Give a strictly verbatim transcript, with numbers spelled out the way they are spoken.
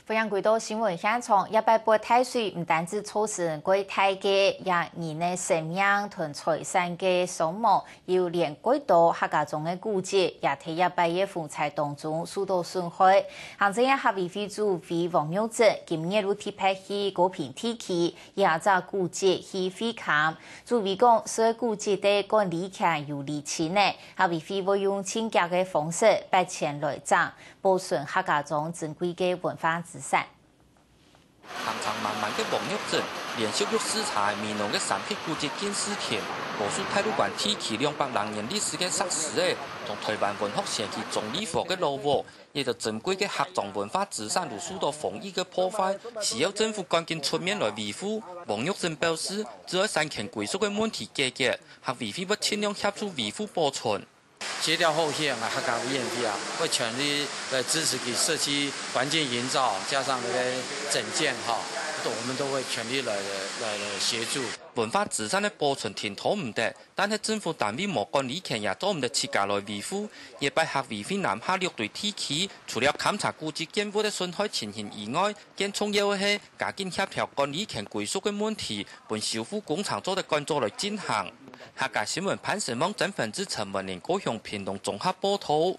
歡迎回到新聞現場。這擺發大水毋單止造成蓋大个人个生命同財產个傷亡，又連蓋多客家庄个古蹟也在這擺个風災當中受到損害。行政院客委會主委王玉珍今日就特別去高屏地區，這隻古蹟去會勘。主委講，雖古蹟个管理權由釐清了，客委會會用盡遽个方式，八千來整，保存客家庄珍貴个文化資產。 行程滿滿个王玉珍，連續有四站美濃个三峽古蹟敬字亭，無數大陸灣地區兩百零年歷史个石獅仔，同台灣文學先驅鍾理和个老屋，這兜珍貴个客庄文化資產都受到風雨个破壞，需要政府趕緊出面來維護。王玉珍表示，只要產權歸屬个問題解決，客委會會盡量協助維護保存。 協調後線啊，客家委員會啊，會全力來支持佢社區環境營造，加上那個整建哈，我們都會全力來來來協助。文化資產个保存停拖毋得，但係政府單位無管理權也做毋得自家來維護。這擺客委會南下六堆地區，除了勘察古蹟建物个損害情形以外，更重要个係加緊協調管理權歸屬个問題，分修復工程做得趕做來進行。客家新聞潘成旺、曾粉志、陳文玲高雄屏東綜合報導。